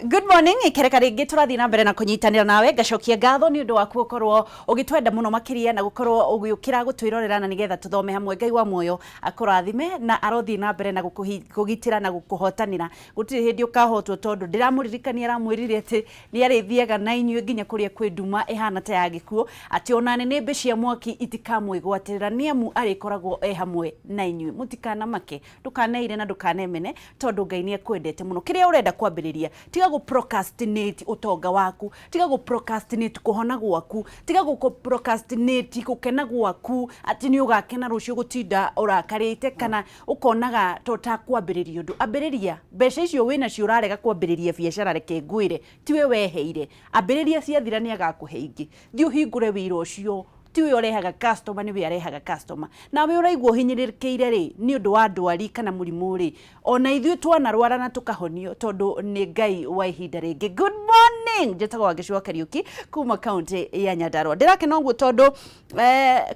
Good morning, ikereka rĩngĩ tũrathiĩ na mbere na kũnyitanĩra nawe. Ngacokia ngatho nĩ ũndũ waku gũkorwo ũgĩtwenda mũno makĩria na gũkorwo ũgĩũkĩra gũtwĩrorera na nĩgetha tũthome hamwe. Ngai wa muoyo akũrathime na arothiĩ na mbere na gũkũgitĩra na gũkũhotanĩra. Gũtirĩ hĩndĩ ũkahotwo, tondũ ndĩramũririkania aramwĩrire atĩ nĩ arĩthiaga na inyuĩ nginya kũrĩa kwĩ nduma ĩhana ta ya gĩkuũ, atĩ ona nĩnĩmbĩ cia mwaki itikamwĩgwatĩrĩra, nĩ amu arĩkoragwo e hamwe na inyuĩ. Mũtikanamake, ndũkaneire na ndũkanemene, tondũ Ngai nĩ akwendete mũno. Kĩrĩa ũrenda kwambĩrĩria, tiga gũ procrastinate ũtonga waku, tiga gũ procrastinate kũhona gwaku, tiga gũ procrastinate gũkena gwaku, atĩ nĩ ũgakena rũciũ, gũtinda ũrakarĩte kana ũkonaga to takwambĩrĩria ũndũ. Ambĩrĩria. Mbeca icio wĩnacio ũrarega kwambĩrĩria biacara, reke ngwĩre, tiwe weheire. Ambĩrĩria, ciathira nĩ agakũhe ingĩ. Thiĩ ũhingũre wĩra ũcio. Tiwe ũrehaga customer, nĩwe arehaga customer. Nawe ũraigua ũhinyĩrĩrĩkĩire rĩ, nĩ ũndũ wa ndwari kana mũrimũ rĩ, ona ithuĩ twanarwara na tũkahonio, tondũ nĩ Ngai wa ihinda rĩngĩ. Good morning, njĩtagwo Wangeci wa Kariũki kuma kaunti ya Nyandarua. Ndĩrakena ũguo tondũ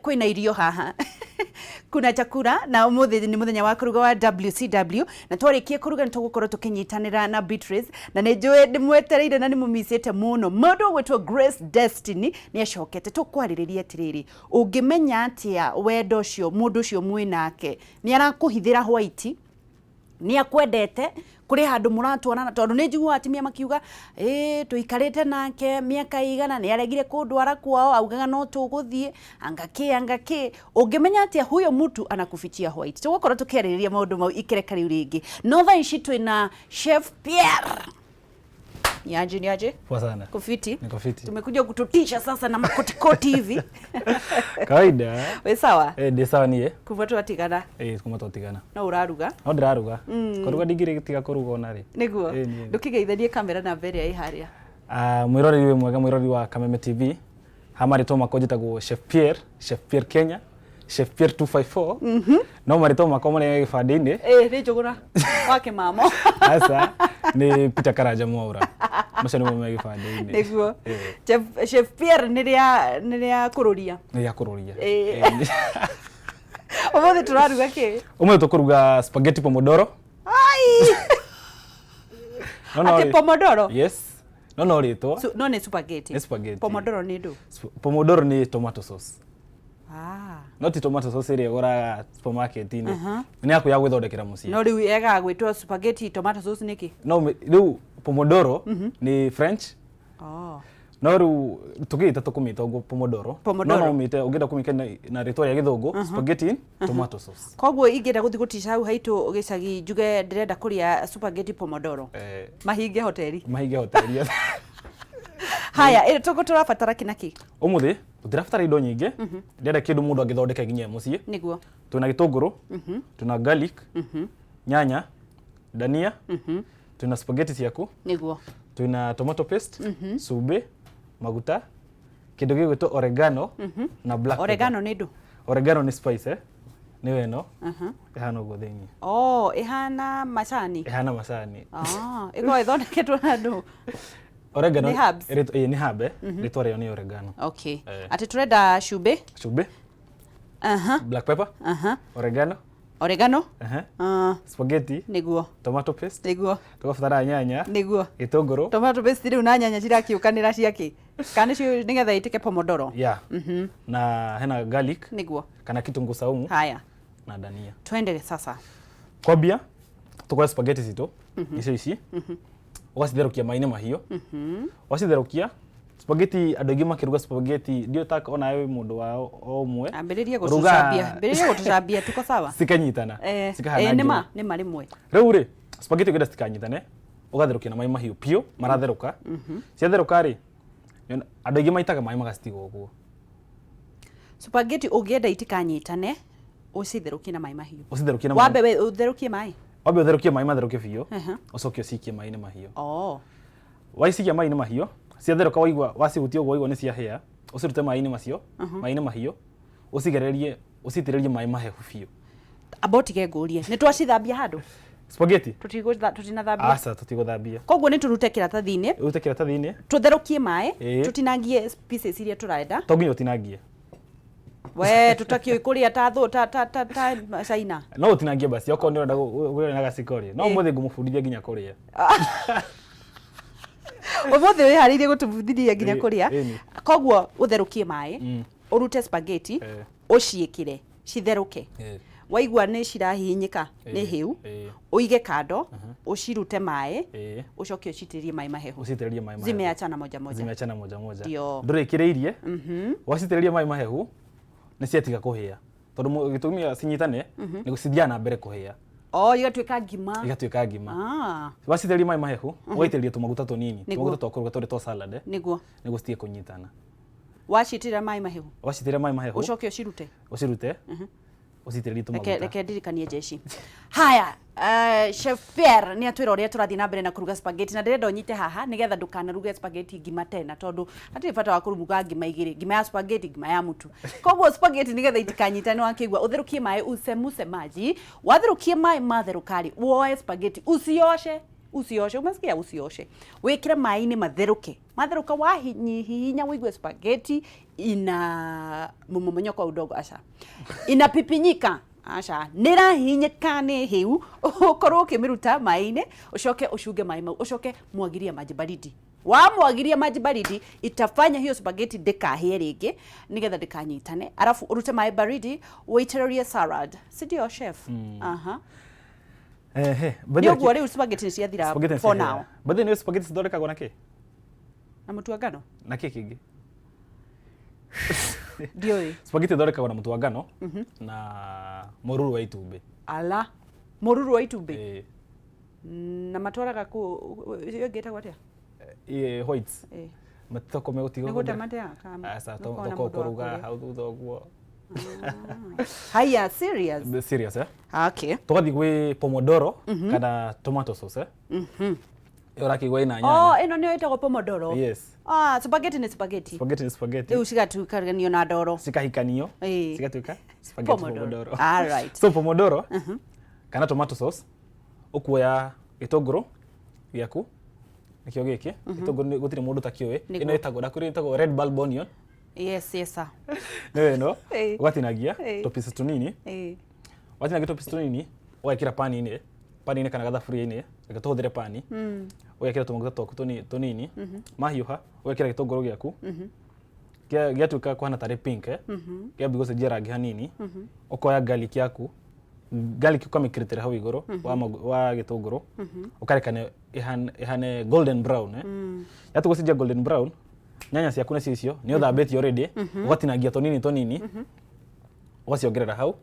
kwĩna irio haha, kuna chakula, na ũmũthĩ nĩ mũthenya wa kũruga wa WCW, na twarĩkia kũruga nĩ tũgũkorwo tũkĩnyitanĩra na Beatrice, na nĩ njũĩ ndĩmwetereire na nĩ mũmicĩte mũno. Mũndũ ũgwĩtwo Grace Destiny nĩ acokete. Tũkwarĩrĩria atĩrĩrĩ, ũngĩmenya atĩa wendo ũcio mũndũ ũcio mwĩ nake nĩ arakũhithĩra white, nĩ akwendete, kũrĩ handũ mũratwarana? Tondũ nĩ njiguaga atumia makiuga, ĩĩ, tũikarĩte nake mĩaka igana, nĩ aregire kũndwara kwao, augaga no tũgũthiĩ, anga kĩ, anga kĩ. Ũngĩmenya atĩa huyo mtu anakufichia white? Tũgũkorwo tũkĩarĩrĩria maũndũ mau ikereka rĩu rĩngĩ, no thaa ici twĩna Chef Pierre. Niaje, niaje? Poa sana. Kufiti? Niko fiti. Tumekuja kututisha sasa na makotikoti hivi. Kawaida. We sawa? Eh, ndĩ sawa niĩ. Kuma twatigana. Eh, kuma twatigana. No ũraruga? No ndĩraruga. Kũruga ndingĩrĩ kũruga ona rĩ. Nĩguo. Eh, niĩ. Ndũkĩgeithanie kamera namba ĩrĩa ĩ harĩa. Ah, mwĩroreri wĩ mwega, mwĩroreri wa Kameme TV. Ha marĩtwa makwa njĩtagwo Chef Pierre, Chef Pierre Kenya, Chef Pierre 254. No marĩtwa makwa marĩa gĩbandĩ-inĩ Ĩ nĩ Njũgũna wa Kĩmamo. Aca, nĩ Peter Karanja Mwaura. Macio nĩmo me gĩbandĩ-inĩ. Nĩguo. Eh, Chef Pierre nĩ rĩa kũrũria. Nĩ rĩa kũrũria. Eh. Eh, Ũmũthĩ tũraruga kĩ? Ũmũthĩ tũkũruga spaghetti pomodoro. Ai! No no Atĩ rĩ- pomodoro? Yes. No rĩtwa. No nĩ spaghetti. Nĩ spaghetti. Pomodoro nĩ ndũ? Pomodoro nĩ tomato sauce. Ah. No ti tomato sauce ĩrĩa ũgũraga supermarket-inĩ. Nĩ yaku ya gwĩthondekera mũciĩ. No rĩu yegaga gwĩtwo spaghetti tomato sauce nĩkĩ? No rĩu pomodoro nĩ French. Oh. No rĩu tũkĩĩta tũkũmĩta ũguo pomodoro. Pomodoro. No no ũmĩte ũngĩenda kũmĩka na rĩtwa rĩa Gĩthũngũ, spaghetti in tomato sauce. Koguo ingĩenda gũthiĩ gũtica hau haitũ gĩcagi njuge ndĩrenda kũrĩa spaghetti pomodoro. Eh, Mahinge hoteli. Mahinge hoteli. Haya, tũgũ tũrabatara kĩ na kĩ? Ũmũthĩ tũtirabatara indo nyingĩ. Ndĩrenda kĩndũ mũndũ angĩthondeka nginya e mũciĩ. Twĩna gĩtũngũrũ, twĩna garlic, nyanya, dania, twĩna spaghetti ciaku, twĩna tomato paste, cumbĩ, maguta, kĩndũ gĩgwĩtwo oregano na black pepper. Oregano nĩ ndũ? Oregano nĩ spice, eh? Nĩyo ĩno ĩhana ũguo thĩinĩ. Oh, ĩhana macani. Ĩhana macani. Ah, ĩkoragwo ĩthondeketwo na ndũ? Oregano Nĩ herbs? Ĩĩ, nĩ herb, eh? Rĩtwa rĩayo nĩ oregano. Okay. Eh. Atĩ tũrenda cumbĩ. Cumbĩ, black pepper, oregano, Oregano. Ah, spaghetti, tomato paste, tũgabatara nyanya, gĩtũngũrũ, Tomato paste rĩu na nyanya cirakiũkanĩra ciakĩ? Kana nĩcio nĩgetha ĩtĩke pomodoro? Yeah. Na hena garlic kana kitunguu saumu Haya. na dania. Twende sasa. Kwambia tukoya spaghetti citũ icio ici, ũgacitherũkia maĩ-inĩ mahiũ. Wacitherũkia spaghetti, andũ aingĩ makĩruga spaghetti, ndiũ ta onawe wĩ mũndũ wa o ũmwe Ambĩrĩria gũtũcambia. Ambĩrĩria gũtũcambia, tuko sawa. Cikanyitana, cikahana Eh, ngima. nĩma nĩma rĩmwe. Rĩu rĩ, spaghetti ũngĩenda citikanyitane, ũgatherũkia na maĩ mahiũ biũ maratherũka. Ciatherũka rĩ, andũ aingĩ maitaga maĩ magacitiga ũguo. Spaghetti ũngĩenda itikanyitane, ũcitherũkie na maĩ mahiũ. Ũcitherũkie na maĩ. Wambe we ũtherũkie maĩ. Wambe ũtherũkie maĩ matherũke biũ, ũcoke ũcikie maĩ-inĩ mahiũ. Oh. Waicikia maĩ-inĩ mahiũ, ciatherũka, waigua wacihutia ũguo waigua nĩ ciahĩa, ũcirute maĩ-inĩ macio, maĩ-inĩ mahiũ, ũcigererie, ũcitĩrĩrie maĩ mahehu biũ. Amba ũtige ngũrie. Nĩ twacithambia handũ? Spaghetti? Tũtinathambia. Aca, tũtigũthambia. Koguo nĩ tũrute kĩratathi-inĩ. Ũrute kĩratathi-inĩ. Tũtherũkie maĩ, Ĩĩ. tũtinangie pieces iria tũrenda. To nginya ũtinangie. We tũtakĩũĩ kũrĩa ta thũ ta ta ta ta China. No ũtinangie basi okorwo nĩ ũrenda kũrĩa na gaciko rĩ, no ũmũthĩ ngũmũbundithia nginya kũrĩa. Ũmũthĩ wĩharĩirie gũtũbundithia nginya Ĩ- kũrĩa. Ĩni. Koguo ũtherũkie maĩ, ũrute spaghetti, ũciĩkĩre citherũke. Waigua nĩ cirahihinyĩka nĩ hĩu, ũige kando, ũcirute maĩ, ũcoke ũcitĩrĩrie maĩ mahehu. Ũcitĩrĩrie maĩ mahehu. Zimeachana moja moja. Zimeachana moja moja. Ndio. Ndũrĩkĩrĩirie. Wacitĩrĩria maĩ mahehu nĩ ciatiga kũhĩa, tondũ gĩtũmi cinyitane nĩ cithiaga na mbere kũhĩa. Oh, igatuĩka ngima. Igatuĩka ngima. Ah, Wacitĩrĩria maĩ mahehu, ũgaitĩrĩria tũmaguta tũnini, tũmaguta twa kũruga tũrĩ twa salad, nĩguo citige kũnyitana. Wacitĩrĩra maĩ mahehu, Wacitĩrĩria maĩ mahehu, ũcoke ũcirute. Ũcirute, ũcitĩrĩrie Reke tũmaguta. Reke ndirikanie jeshi. Haya, Chef Pierre nĩ atwĩra ũrĩa tũrathiĩ na mbere na kũruga spaghetti, na ndĩrenda ũnyite haha nĩgetha ndũkanaruge spaghetti ngima tena, tondũ hatirĩ bata wa kũruga ngima igĩrĩ, ngima ya spaghetti, ngima ya mũtu. Koguo spaghetti nĩgetha itikanyitane, wakĩigua ũtherũkie maĩ, usemuse maji. Watherũkie maĩ, matherũka rĩ, woe spaghetti, ucioshe, ucioshe, umesikia? Ucioshe, wĩkĩre maĩ-inĩ matherũke. Matherũka, wahihinya ũigue spaghetti ina mumomonyoko wa udongo, aca, inapipinyika, aca, nĩrahihinyĩka nĩ hĩu, ũkorwo ũkĩmĩruta maĩ-inĩ, ũcoke ũcunge maĩ mau, ũcoke mwagiria maji baridi. Wamwagiria maji baridi, itafanya hiyo spaghetti ndĩkahĩe rĩngĩ, nĩgetha ndĩkanyitane. Arabu ũrute maĩ baridi, ũitĩrĩrie salad, si ndio, chef? Aha. Ehe. Nĩ ũguo rĩu spaghetti nĩ ciathira. Spaghetti nĩ for ciahĩa. now. By the way, spaghetti cithondekagwo na kĩ? Na mũtu wa ngano. Na kĩ kĩngĩ? Ndiũĩ. Spaghetti ithondekagwo na mũtu wa ngano na mũruru wa itumbĩ. Ala, mũruru wa itumbĩ? Ĩĩ. Na matwaraga kũ? Ĩyo ĩngĩ ĩtagwo atĩa? Ĩ whites. Matitoko megũtiga Nĩ kũhũthĩra. gũte mateaga kana Aca, nĩũkoragwo na toko mũndũ wa kũruga kũrĩa? hau thutha ũguo. Haya, serious? Serious, eh? Okay. Tũgathiĩ gwĩ pomodoro kana tomato sauce, eh? Ĩyo ũrakĩigua ĩna nyanya. Oh, ĩno nĩyo ĩtagwo pomodoro? Yes. Ah, spaghetti nĩ spaghetti. Spaghetti nĩ spaghetti. Rĩu cigatukanio na ndoro. Cikahikanio. Cigatuĩka spaghetti Pomodoro. pomodoro. All right. So pomodoro kana tomato sauce, ũkuoya gĩtũngũrũ gĩaku, nĩkĩo gĩkĩ gĩtũngũrũ, gũtirĩ mũndũ ũtakĩũĩ. Ĩno ĩtagwo, ndakwĩrire ĩtagwo red bulb onion. Yes, sir. Nĩyo ĩno. Ũgatinagia tũ pieces tũnini. Watinagia tũ pieces tũnini, ũgekĩra pani-inĩ kana gathaburia-inĩ, reke tũhũthĩre pani. Ũgekĩra tũmaguta twaku tũnini, mahiũha ũgekĩra gĩtũngũrũ gĩaku. Gĩatuĩka kũhana tarĩ pink, eh? Kĩambia gũcenjia rangi hanini, ũkoya garlic yaku, garlic ũkamĩkĩrĩtĩra hau igũrũ wa gĩtũngũrũ, ũkareka ĩhane golden brown, eh? Yatua gũcenjia golden brown, nyanya ciaku nacio icio nĩ ũthambĩtie already, ũgatinagia tũnini tũnini, ũgaciongerera hau.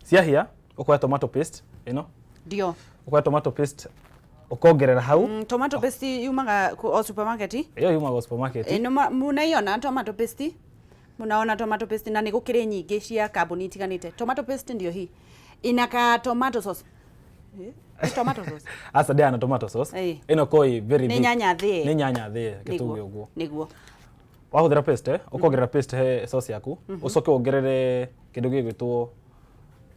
Ciahĩa, ũkoya tomato paste ĩno. Ũkoya tomato paste, ũkongerera hau. Tomato paste yumaga o supermarket? Ĩyo yumaga o supermarket. Ĩno munaiona tomato paste, munaona tomato paste, na nĩ gũkĩrĩ nyingĩ cia kambuni itiganĩte. Tomato paste ndio hii, inaka tomato sauce. Nĩ tomato sauce? Aca, ndĩhana tomato sauce. Ĩno ko ĩ very Nĩ thick. nyanya thĩe. Nĩ nyanya thĩe, reke tuge ũguo. Wahũthĩra paste, ũkongerera paste he sauce yaku, ũcoke wongerere kĩndũ gĩgwĩtwo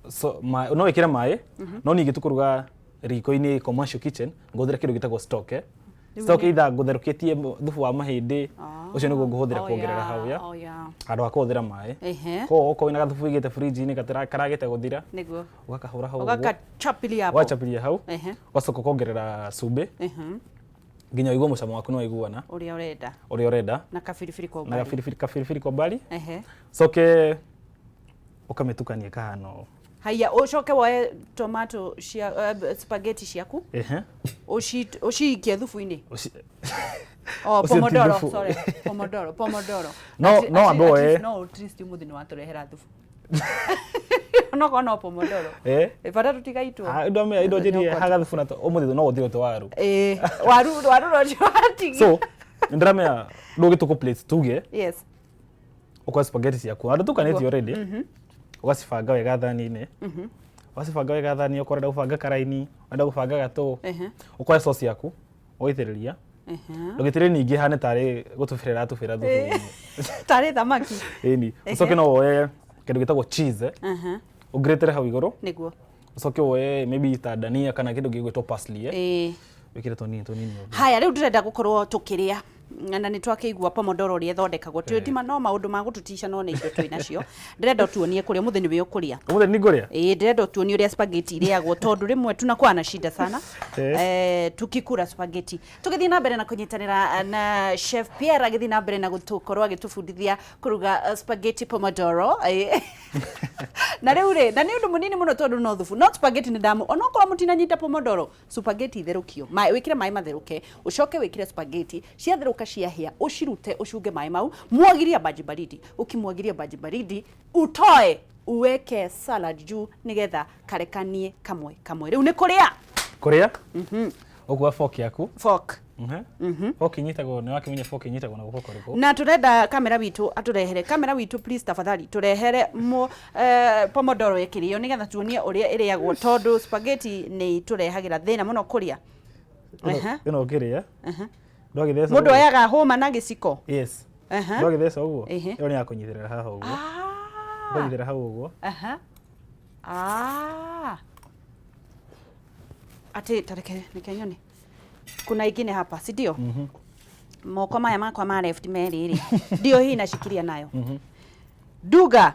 so, no wĩkĩre maĩ, no ningĩ tũkũruga riko-inĩ, commercial kitchen, ngũhũthĩra kĩndũ gĩtagwo stock, eh? Stock, either ngũtherũkĩtie thubu wa mahĩndĩ, ũcio nĩguo ngũhũthĩra kuongerera hau ya handũ ha kũhũthĩra maĩ. Koguo okorwo wĩna gathubu wĩigĩte fridge-inĩ karagĩte gũthira, ũgakahũra hau ũguo. Ũgakachapilia hapo. Ũgachapilia hau, ũgacoka ũkongerera cumbĩ nginya ũigue mũcamo waku nĩ waiguana. Ũrĩa ũrenda. Ũrĩa ũrenda. Na kabiribiri kwa Na umbali. kabiribiri kwa mbali. Coke ũkamĩtukania ĩkahana ũũ. Haya, ũcoke woe tomato cia spaghetti ciaku. Ũciikie thubu-inĩ. Oh, Ũcio ti pomodoro, thubu. sorry. Pomodoro, pomodoro. No, no ambe At woe. least, no, at least ũmũthĩ nĩ watũrehera thubu. Onokorwo no pomodoro. Bata tũtigaitwo. Ah, indo njĩrie haga thubu na ũmũthĩ no gũtirĩ twaru. Waru no watigia. So, nĩndĩramenya ndũgĩtũkũ plates tuge. Yes. Ũkoya spaghetti ciaku. Andũ tukanĩtie already. Ũgacibanga wega thani-inĩ. Wacibanga wega thani, okorwo ũrenda gũbanga karaini, ũrenda gũbanga gatũ. Ũkoya sauce yaku, ũgaitĩrĩria. Ndũgĩitĩrĩrie nyingĩ ĩhane tarĩ gũtubĩra ĩratubĩra thubu-inĩ. Tarĩ thamaki. Ĩni. Ũcoke no woe kĩndũ gĩtagwo cheese, eh? Ũngĩrĩtere hau igũrũ. Ũcoke woe maybe ta dania kana kĩndũ gĩgwĩtwo parsley, eh? Wĩkĩre tũnini tũnini ũguo. Haya, rĩu ndĩrenda gũkorwo tũkĩrĩa. Na nĩ twakĩigua pomodoro ũrĩa ĩthondekagwo. Tũtima no maũndũ ma gũtũtica, no nĩ indo twĩ nacio. Ndĩrenda ũtuonie kũrĩa ũmũthĩ nĩwe ũkũrĩa. Ũmũthĩ nĩ ngũrĩa. Ĩĩ, ndĩrenda ũtuonie ũrĩa spaghetti irĩagwo, tondũ rĩmwe tunakuwa na shida sana tukikura spaghetti. Tũgĩthiĩ na mbere na kũnyitanĩra na Chef Pierre, agĩthiĩ na mbere na gũtũkorwo agĩtũbundithia kũruga spaghetti pomodoro. Na rĩu rĩ, na nĩ ũndũ mũnini mũno tondũ no thubu, no spaghetti nĩ ndamu onokorwo mũtinanyita pomodoro, spaghetti itherũkio maĩ, wĩkĩre maĩ matherũke, ũcoke wĩkĩre spaghetti, ciatherũka ciahĩa, ũcirute, ũcunge maĩ mau, mwagiria maji baridi. Ukimwagiria maji baridi, utoe, uweke salad juu nigetha karekanie kamwe kamwe. Rĩu nĩ kũrĩa. Kũrĩa ũkuoya fork yaku. Fork. Fork inyitagwo, nĩ wakĩmenya fork inyitagwo na guoko kũrĩkũ? Na turenda kamera witũ atũrehere, kamera witũ, please, tafadhali tũrehere mo pomodoro ĩkĩrĩo nĩgetha tuonie ũrĩa ĩrĩagwo, tondũ spaghetti nĩ itũrehagĩra thĩna mũno kũrĩa. Ĩno ũkĩrĩa ndwagĩtheca. Mũndũ oyaga hũma na gĩciko. Yes. Ndwagĩtheca ũguo. Ĩyo nĩ ya kũnyitĩrĩra haha ũguo. Ũkanyitĩrĩra hau ũguo. Aha. Ah. Ati tareke neke nyone. Kuna ingine hapa, si ndio? Moko maya makwa ma left merĩ rĩ. Ndio hii nashikilia nayo. Duga.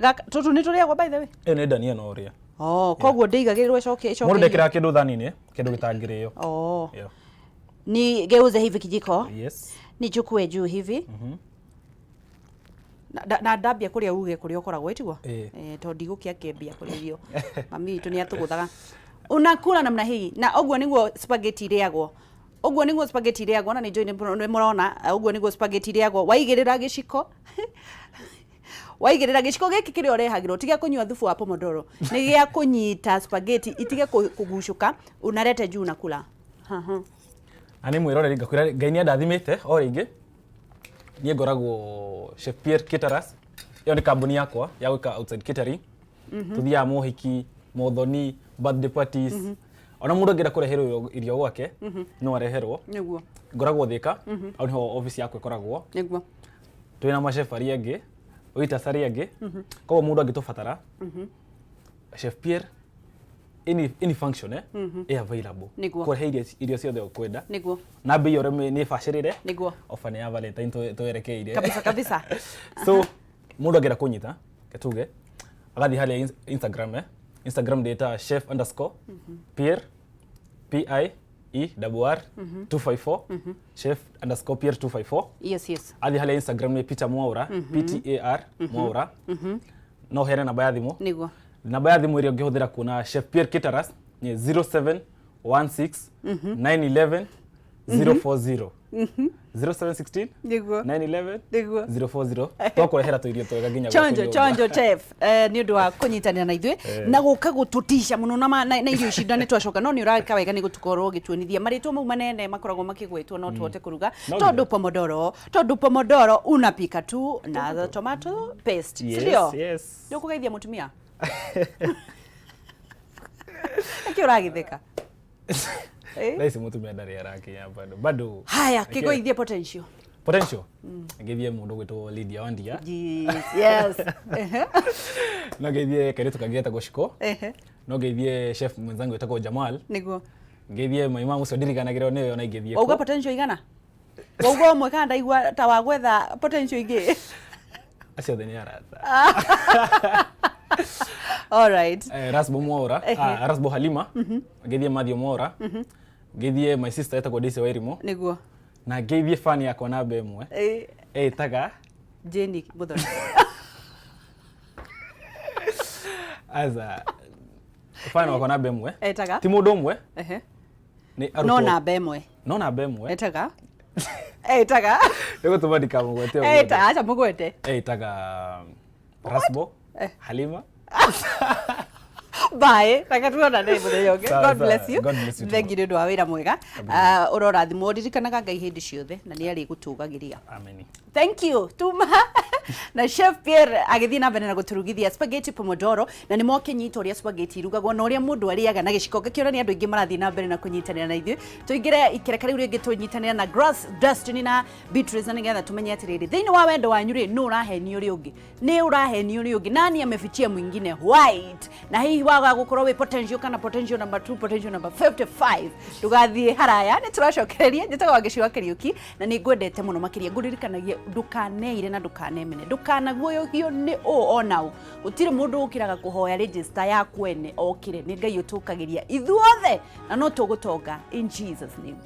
Gaka tutu nĩ tũrĩagwo, by the way. Ĩyo nĩ ndania no ũrĩa. Oh, koguo ndĩigagĩrĩrwo ĩcoke ĩcoke. Mũndũ ndekĩraga kĩndũ thani-inĩ kĩndũ gĩtangĩrĩo. Oh. Nigeuze hivi kijiko. Yes. Nichukue juu hivi. Na ndambia kũrĩa uge kũrĩa ũkoragwo ĩtiguo? Ĩĩ. Eh, tondũ ndigũkĩakĩambia kũrĩa irio. Mami witũ nĩ atũgũthaga. Unakula namna hii, na ũguo nĩguo spaghetti irĩagwo. Ũguo nĩguo spaghetti irĩagwo, na nĩ njũĩ nĩ mũrona ũguo nĩguo spaghetti irĩagwo. Waigĩrĩra gĩciko, waigĩrĩra gĩciko gĩkĩ kĩrĩa ũrehagĩrwo ti gĩa kũnyua thubu wa pomodoro, nĩ gĩa kũnyita spaghetti itige kũgucũka, unalete juu, unakula. Na nĩ mwĩroreri, ngakwĩra Ngai nĩ andathimĩte o rĩngĩ. Niĩ ngoragwo Chef Pierre Caterers, ĩyo nĩ kambuni yakwa ya gwĩka outside catering. Tũthiaga mohiki, mothoni, birthday parties, ona mũndũ angĩenda kũreherwo irio gwake no areherwo. Ngoragwo Thĩka, hau nĩho office yakwa ĩkoragwo. Twĩna machef arĩa angĩ, waiters arĩa angĩ, koguo mũndũ angĩtũbatara, Chef Pierre, any function ĩ available kũrehe irio ciothe ũkwenda na mbei oro nĩ bacĩrĩre. Ofa nĩ ya Valentine twerekeire. Kabisa kabisa. So mũndũ angĩenda kũnyita, tuge agathiĩ harĩa Instagram, Instagram ndĩta chef_Pierre, P I E R R 254, chef_Pierre 254. Athiĩ harĩa Instagram nĩ Peter Mwaura, P T A R Mwaura. No heane namba ya thimũ. Namba ya thimũ ĩrĩa ũngĩhũthĩra kuona Chef Pierre Caterers nĩ 0716 911 040, 0716 911 040. Twakũrehera tũirio twega nginya gwaku Chonjo nyũmba. Chonjo chef, nĩ ũndũ wa kũnyitanĩra na ithuĩ na gũka gũtũtisha mũno na irio ici, na nĩ twacoka, no nĩ ũreka wega nĩ gũtũkorwo ũgĩtuonithia marĩtwa mau manene makoragwo makĩgwetwo no tũhote kũruga. No tondũ nginya. Pomodoro unapika tu na tomato paste, si ndio? Yes. Nĩ ũkũgeithia mũtumia nĩkĩ ũragĩtheka? Eh? Thaa ici mũtumia ndarĩ arakinya bado bado. Haya, kĩgoithie potential. Potential ngeithie mũndũ gwĩtwo Lydia Wandia. Yes. No ngeithie kairĩtu kangĩ getagwo Shiko. No ngeithie chef mwenzangu wĩtagwo Jamal. Ngeithie maimamu ũcio ndiriganagĩrwo nĩwe ona ingĩthiĩ Wauga kũ. potential igana, wauga ũmwe, kana ndaigua ta wagwetha potential ingĩ? Acio othe nĩ arata. All right. Rasbo Mwaura, ah, Rasbo Halima, ngeithie Mathew Mwaura, ngeithie my sister etagwo Daisy Wairimu, na ngeithie fan yakwa namba ĩmwe ĩtaga Jenny Muthoni. Aza fan wakwa namba ĩmwe Etaga ti mũndũ ũmwe, nĩ no arutwo. Namba ĩmwe. No namba ĩmwe. Etaga nĩ gũtũma ndikamũgwete ũmũthĩ. Eta, acha mũgwete. Ĩtaga Rasbo Halima. Bye, reke tuonane mũthenya ũngĩ. Sawa, God sawa. bless you. God bless you too. Thengi nĩ ũndũ wa wĩra mwega. Ah, ũrorathimwo, ririkanaga Ngai hĩndĩ ciothe na nĩ arĩgũtũgagĩria. Amen. Thank you. Tuma. Na Chef Pierre agĩthiĩ na mbere na gũtũrugithia spaghetti pomodoro, na nĩ mokĩnyita ũrĩa spaghetti irugagwo na ũrĩa mũndũ arĩaga na gĩciko. Ngakĩona nĩ andũ aingĩ marathiĩ na mbere na kũnyitanĩra na ithuĩ. Tũingĩre ikereka rĩu rĩngĩ, tũnyitanĩre na Grace Destiny na Beatrice, na nĩgetha tũmenye atĩrĩrĩ, thĩinĩ wa wendo wanyu rĩ, nũ ũrahenio ũrĩa ũngĩ, nĩ ũrahenio ũrĩa ũngĩ, nani amefichia mwingine white, na hihi waga gũkorwo wĩ potential kana potential number 2, potential number 55. Ndũgathiĩ haraya, nĩ tũracokereria. Njĩtagwo Wangeci wa Kariũki na nĩ ngwendete mũno makĩria. Ngũririkanagia ndũkaneire na ndũkanemene, ndũkanaguoyohio nĩ ũ ona ũ. Gũtirĩ mũndũ ũkĩraga kũhoya register ya kwene okĩre, nĩ Ngai ũtũkagĩria ithuothe na no tũgũtonga in Jesus name.